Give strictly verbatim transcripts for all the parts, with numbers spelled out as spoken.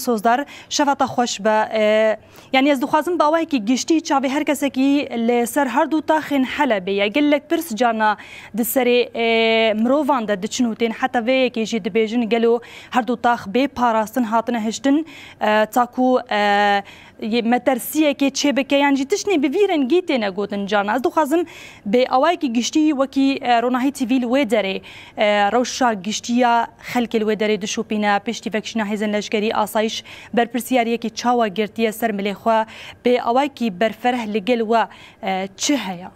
Sozdar, şeva te xweş be. E, yanî ez dixwazim bi awayekî giştî çavê her kesekî li ser her du taxên Helebê ye. Gelek pirs carna di serê, e, mirovan de diçin û tên. Heta vê yekê jî dibêjin, gelo her du tax bê parastin hatine hiştin, e, ta ku, e, yê metersiyekê çêbike, yan jî tiştê bi vî rengî têne gotin carna. Ez dixwazim bi awayekî giştî wekî, e, Ronahî T V li wê derê, e, rewşa giştî ya xelkê li wê derê dişopîne, piştî vekişîna hêzên leşkerî, asayîş berpirsiyariyekî çawa girtiye ser milê xwe, bi awayekî berfereh li gel we, e, çi heye?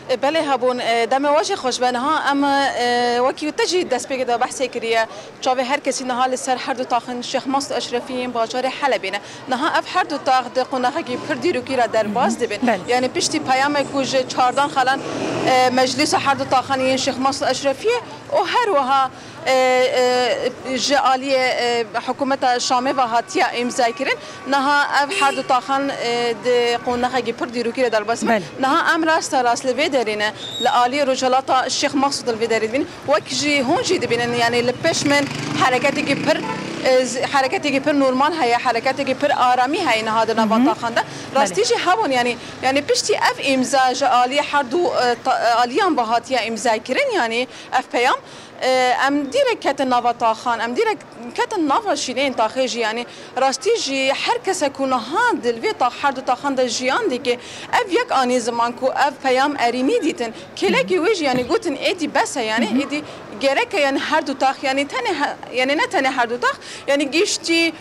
E, belê hebûn, e, demê we jî xweş be. Niha em, e, wekî te jî destpêkê de behsê kiriye. Çavê her kesî niha li ser her du taxên Şêx Masûd Eşrefî yên bajarê Helebê ne. Niha ev her du tax di qonaxekî pir dîrokî re derbas dibin. Belê. Yani piştî peyamek ku ji çardan xalan, e, meclîsa her du taxan yên Şêx Masûd Eşrefiyê û her wiha, e, e, ji aliyê, e, hikûmeta Şamê ve hatiye îmzakirin. Niha ev her du taxan, e, di qonaxekî pir dîrokî re derbas bin. Belê. Niha em rasta rast li vê derê ne, li aliyê Rojhilata Şêx Masûd li vê derê dibînin. Wek jî hûn jî dibînin, yanî li pêş min hereketekî pir, e, z-, hereketekî pir normal heye, hereketekî pir aramî heye niha di nava taxan de. Belê. Rastî jî hebûn, yanî, yanî piştî ev îmza ji aliyê her du, e, ta-, e, aliyan ve hatiye îmzakirin, yanî ev peyam, e, em dîrek ketin nava taxan, em dîrek ketin nava şîneyên taxê jî, yanî rastî jî her kese ku niha di vê tax, her du taxan de jiyan dike, ev yek anî ziman ku ev peyam erînî dîtin. Kêlekî wê jî, yanî gotin êdî bes e, yanî êdî gerek e, yanî her du tax, yanî tenê he-, yanî ne tenê her du tax, yanî giştî,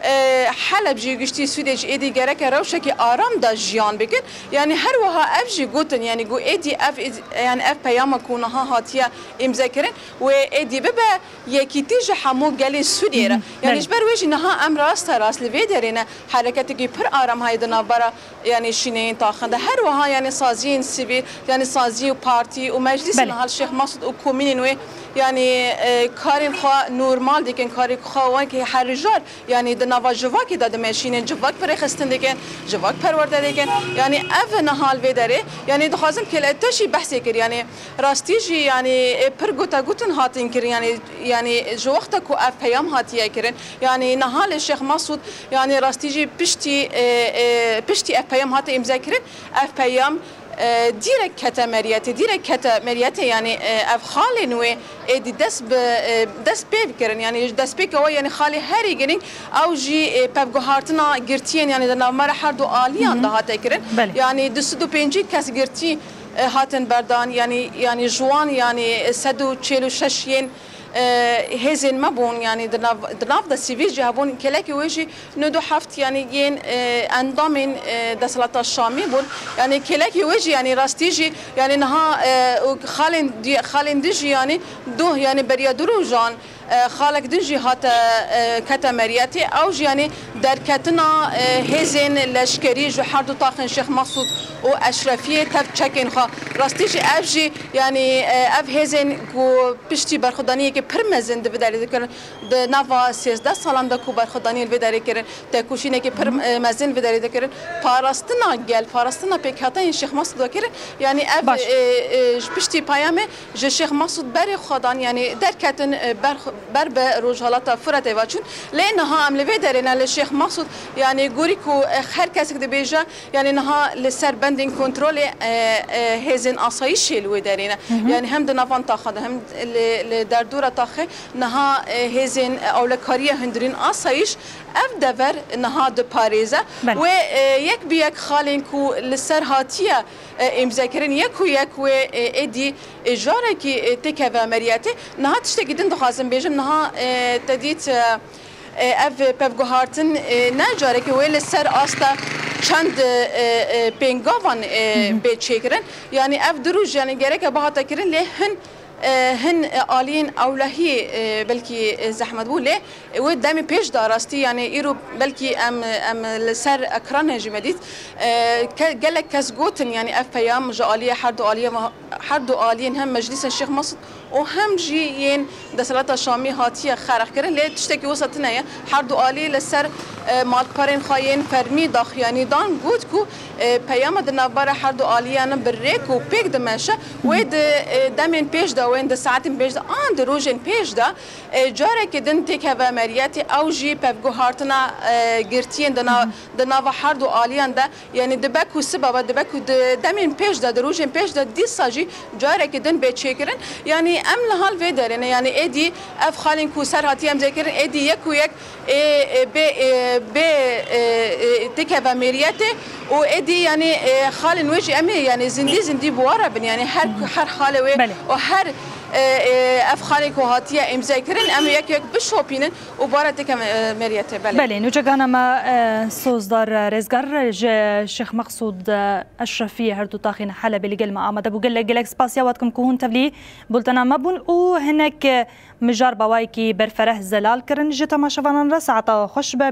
e, Heleb jî, giştî Sûdê jî êdî gerek e rewşekî aram de jiyan bikin. Yanî her wiha ev jî gotin, yanî ku êdî ev, yanî ev peyama ku niha hatiye îmzekirin, wê êdî bibe yekîtî ji hemû gelê Sûdiyê re. Yanî ji ber wê jî niha em rasta rast li vê derê ne, hereketekî pir aram heye di navbera, yanî şîneyên taxan de. Her wiha, yanî saziyên sivîl, yanî sazî û partî û meclîsên niha li Şêx Masûd û komînên wê, yanî, e, karên xwe normal dikin, karê xwe wekî her jar, yanî di nava civakê de dimeşînin, civak bi rêxistin dikin, civak perwerde dikin. Yanî ev niha li vê derê, yanî dixwazim kêle te jî behsê kir, yanî rastî jî, yanî, e, pir gotegotin hatin kirin, yanî, yanî ji wexta ku ev peyam hatiye kirin, yanî niha li Şêx Masûd, yanî rastî jî piştî, e, e, piştî ev peyam hate îmzekirin, ev peyam, e, dîrek kete meriyetê, dîrek kete meriyetê, yanî, e, ev xalên wê êdî dest bi, e, dest pê bikirin, yanî destpêka we, yanî xalê herî girîng ew jî, e, pevguhartina girtiyên, yanî di navbera her du aliyan de hate kirin. Belê. Yanî du sed û pêncî kes girtî, e, hatin berdan, yanî, yanî ji wan, yanî sed û çil û şeş yên, e, hêzên me bûn, yanî di nav, di nav de sivîl jî hebûn, kêlekî wê jî nod û heft, yanî yên, e, endamên, e, desthilata Şamî bûn. Yanî kêlekî wê jî, yanî rastî jî, yanî niha, e, û xalên di-, xalên din jî, yanî duh, yanî beriya du rojan, e, xalek din jî hate, e, kete meriyetê. Ew jî, yanî derketina, e, hêzên leşkerî ji her du taxên Şêx Mesûd û Eşrefiyê tev çekên xwe. Rastî jî ev jî, yanî, e, ev hêzên ku piştî berxwedaniyeke pir mezin di vê derê dikirin, di nava sêzdeh salan de ku berxwedaniyê li vê derê kirin, tekoşîneke pir, e, mezin vê derê dikirin, parastina gel, parastina pêkhateyên Şêx Mesûd dikirin. Yanî ev, e, e, ji piştî peyamê ji Şêx Mesûd berê xwe dan, yanî derketin, e, ber, ber bi Rojhilata Furetê ve çûn. Lê niha em li vê derê ne, li Şêx Mesûd, yanî gorî ku, e, her kesek dibêje, yanî niha li ser bendên kontrolê, e, e, hêzên asayîşê li wê derê ne. Yanî hem di nava taxa de, hem li, li derdora taxê niha, e, hêzên, e, ewlekariya hundirîn asayîş ev dever niha diparêze. Belê. Wê, e, yek bi yek xalên ku li ser hatiye, e, îmzekirin, yek û yek wê, e, êdî, e, carekî, e, têkeve meriyetê. Niha tiştekî din dixwazim bêjim, niha, e, te dît, e, e, ev pevguhartin, e, ne carekî wê li ser asta çend, e, e, pêngavan, e, bê çêkirin. Yanî ev du roj, yanî gereke bihate kirin, lê hin, e, hin, e, aliyên ewlehiyê, e, belkî, e, zehmet bû, lê wê demê pêş de rastî, yanî îro belkî em, em li ser ekranê jî me dît. E, ke-, gelek kes gotin, yanî ev peyam ji aliyê her du aliyê ve Her du aliyên hem Meclîsên Şêx Mesûd û hem jî yên desthilata Şamî hatiye xerexkirin, lê tiştekî wisa tune ye. Her du alî li ser, e, malperên xwe yên fermî daxuyanî dan, got ku, e, peyama di navbera her du aliyan bi rêk û pêk dimeşe. Wê di, e, demên pêş de, wê di saetên pêş de, an di rojên pêş de, e, carekê din têkeve meriyetê, ew jî pevguhartina, e, girtiyên di nav-, di nava her du aliyan de. Yanî dibe ku siba ve, dibe ku di demên pêş de, di rojên pêş de, dîsa jî carekê din bê çêkirin. Yanî em li hal vê derê ne, yanî êdî ev xalên ku ser hatiye imzekirin, êdî yek û yek ê, ê, bê, ê, bê, ê, ê, têkeve mêriyetê û êdî, yanî, ê, xalên wê jî em ê, yanî, zindî zindî bi wan re bin. Yanî her, her xalê wê Belê. û her, ê, ê, ev xalê ku hatiye imzekirin, em ê yek yek bişopînin û bi wan re têkeve, ê, mêriyetê. Belê. Belê, nûçegana me, e, Sozdar Rêzgar ji Şêx Meqsûd, e, Eşrefî, her du taxên Helebê li gel me amade bû. Gelek, gelek spasiya we dikim ku hûn tevlî bultena me bûn û hinek, e, mijar bi awayekî berfereh zelal kirin. Ji temaşevanan re saeta xweş be.